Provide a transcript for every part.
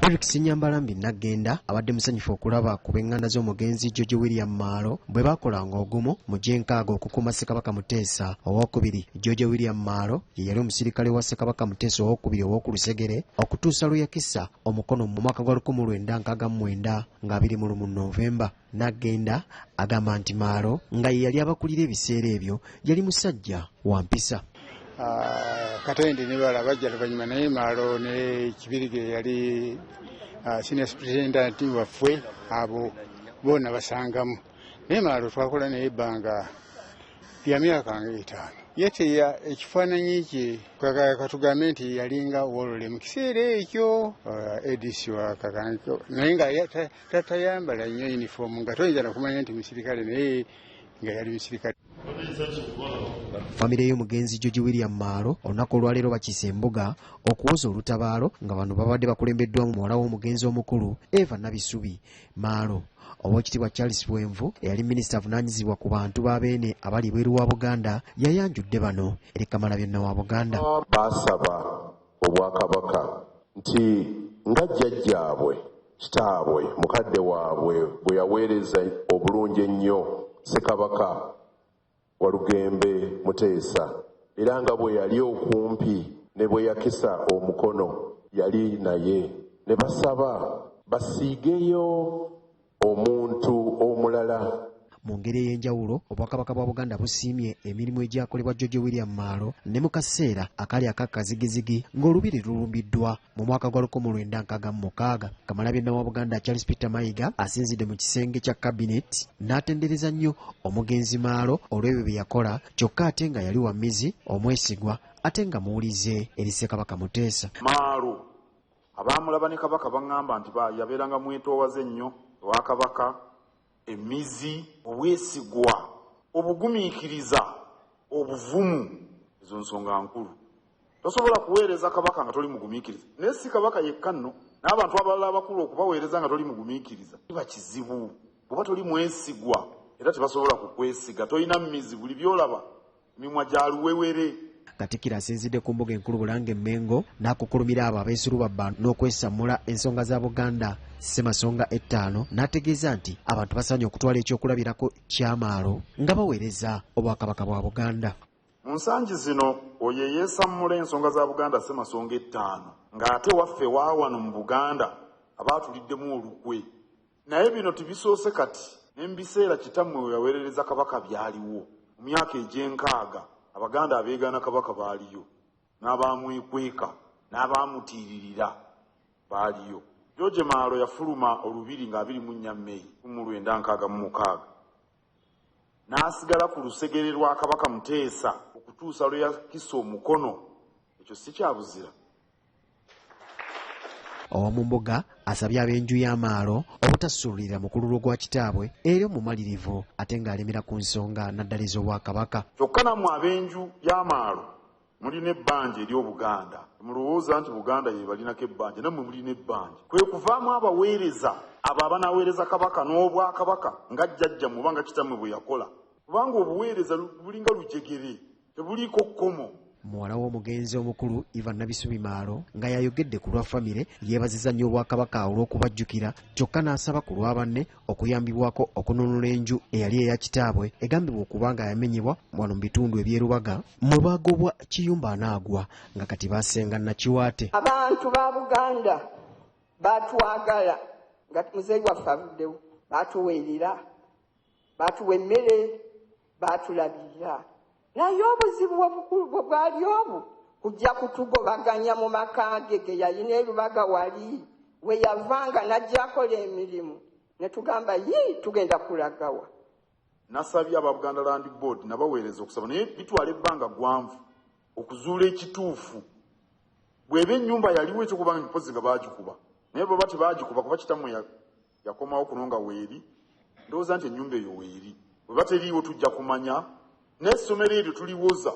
Eric Sinyambalambi Nagenda abadde musanyufu okulaba ku b'eŋŋanda z'omugenzi George William Maalo bwe baakolanga ogumu mu gy'enkaaga okukuuma Ssekabaka Muteesa Owookubiri. George William Maalo ye yali omusirikale wa Ssekabaka Muteesa Owookubiri ow'oku lusegere okutuusa lwe yakisa omukono mu mwaka gwa 1969 nga 21 Novemba. Nagenda agamba nti Maalo nga ye yali abakulira ebiseera ebyo yali musajja wa mpisa. Katende ne bala bajja luvannyuma, naye Maalo ne Kibirige yali senior superintendent waffe, abo boona basangamu. Naye Maalo twakola naye ebbanga lya myaka nga 5. Ye teya ekifaananyi kye katugambe nti yalinga wolole mu kiseera ekyo, ADC wa Kakanko, naye nga tatayambala nnyo uniform, nga toyinza nakumanya nti musirikale, naye nga yali musirikale. Famire y'omugenzi George William Maalo olunaku olwaleero bakiise embuga okuwoza olutabaalo, nga bano babadde bakulembeddwamu muwala w'omugenzi omukulu Eva Nabisubi Maalo. Oweekitiibwa Charles Bwenvu eyali minisita avunaanyizibwa ku bantu ba Beene abali ebweru wa Buganda yayanjudde bano eri Kamalabyonna wa Buganda. Baasaba Obwakabaka nti nga jjajjaabwe, kitaabwe, mukadde waabwe bwe yaweereza obulungi ennyo Ssekabaka Walugembe Muteesa, era nga bwe yali okumpi ne bwe yakisa omukono yali naye, ne basaba basiigeyo omuntu omulala. Mu ngeri ey'enjawulo, Obwakabaka bwa Buganda busiimye emirimu egyakolebwa George William Maalo ne mu kaseera akali akakazigizigi ng'olubiri lulumbiddwa mu mwaka gwa 1966. Kamalabyonna wa Buganda Charles Peter Mayiga asinzidde mu kisenge kya cabinet n'atendereza nnyo omugenzi Maalo olw'ebyo bye yakola, kyokka ate nga yali wa mmizi, omwesigwa ate nga muwulize eri Ssekabaka Muteesa. Maalo abaamulaba ne Kabaka baŋŋamba nti yabeeranga mwetoowaze nnyo ewa Kabaka, emizi, obwesigwa, obugumiikiriza, obuvumu, ezo nsonga nkulu. Tosobola kuweereza Kabaka nga toli mugumiikiriza, naye si Kabaka yekka nno, n'abantu abalala abakulu okubaweereza nga toli mugumiikiriza kiba kizibu. Bw'oba toli mwesigwa era tebasobola kukwesiga, tolina mmizi, buli by'olaba mimwa gya luwewere. Katikkiro asinzidde ku mbuga enkulu Bulange Mmengo n'akukulumira abo abeesulubabba n'okwesammula ensonga za Buganda Ssemasonga 5, n'ategeeza nti abantu basaanye okutwala ekyokulabirako ky'Amaalo nga baweereza Obwakabaka bwa Buganda. Mu nsangi zino oyo eyeesammula ensonga za Buganda Ssemasonga 5, ng'ate waffe wa wano mu Buganda abaatuliddemu olukwe. Naye bino tibisoose kati, ne mu biseera kitammwe we yaweerereza Kabaka byaliwo. Mu myaka egy'enkaaga Abaganda abeegaana Kabaka baaliyo, n'abaamwekweka n'abaamutiiririra baaliyo. George Maalo yafuluma olubiri nga 24 May 1966, n'asigala ku lusegere lwa Kabaka Muteesa okutuusa lwe yakisa omukono. Ekyo si kya buzira. Ow'omumbuga asabye ab'enju y'Amaalo obutasuulirira mukululo gwa kitaabwe eri omumalirivu ate ng'alemera ku nsonga naddala ez'Obwakabaka. Kyokka nammwe ab'enju y'Amaalo mulina ebbanja eri Obuganda. Mulowooza nti Buganda yeebalinako ebbanja, nammwe mulina ebbanja. Kwe kuvaamu abaweereza abo abanaaweereza Kabaka n'Obwakabaka nga jjajjammwe oba nga kitammwe bwe yakola. Kubanga obuweereza bulinga lujegere, tebuliiko kkomo. Muwala w'omugenzi omukulu Ivan Nabisubi Maalo nga yayogedde ku lwa famire yeebazizza nnyo Obwakabaka olw'okubajjukira, kyokka n'asaba ku lwa banne okuyambibwako okununula enju eyali eya kitaabwe egambibwa okuba nga yamenyebwa wano mu bitundu eby'e Lubaga mwe baagobwa Kiyumba anaagwa nga kati basenga Nakiwaate. Abantu ba Buganda batwagala nga muzeeyi waffe avuddewo, batuweerera, batuwa emmere, batulabirira. Naye obuzibu obukulu bwe bwali obu kujja kutugobaganya mu maka ge ge yalina e Lubaga wali we yavanga n'ajja akola emirimu, ne tugamba yi tugenda kulagawa. Nasabye aba Buganda Land Board nabaweereza okusaba, naye bitwala ebbanga ggwanvu okuzuula ekituufu. Bw'eba ennyumba yaliwo ekyokuba mpozi nga baagikuba, naye bw'eba tebaagikuba kuba kitammwe yakomawo kuno nga weeri, ndowooza nti ennyumba eyo weeri. Bw'eba teriiwo tujja kumanya, n'essomero eryo tuliwoza.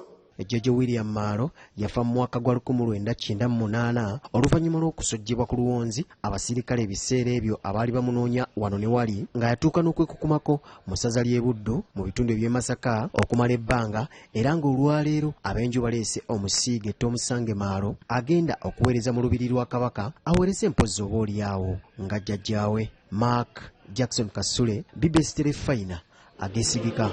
George William Maalo yafa mu mwaka gwa 1998 oluvannyuma lw'okusojjebwa ku luwonzi abasirikale ebiseera ebyo abaali bamunoonya wano ne wali, nga yatuuka n'okwekukumako mu ssaza ly'e Buddu mu bitundu eby'e Masaka okumala ebbanga, era ng'olwaleero ab'enju baleese omusiige Tomusange Maalo agenda okuweereza mu lubiri lwa Kabaka, aweereze mpozzi oba oliawo nga jjajjaawe. Mark Jackson Kasule, BBS Terefayina, ageesigika.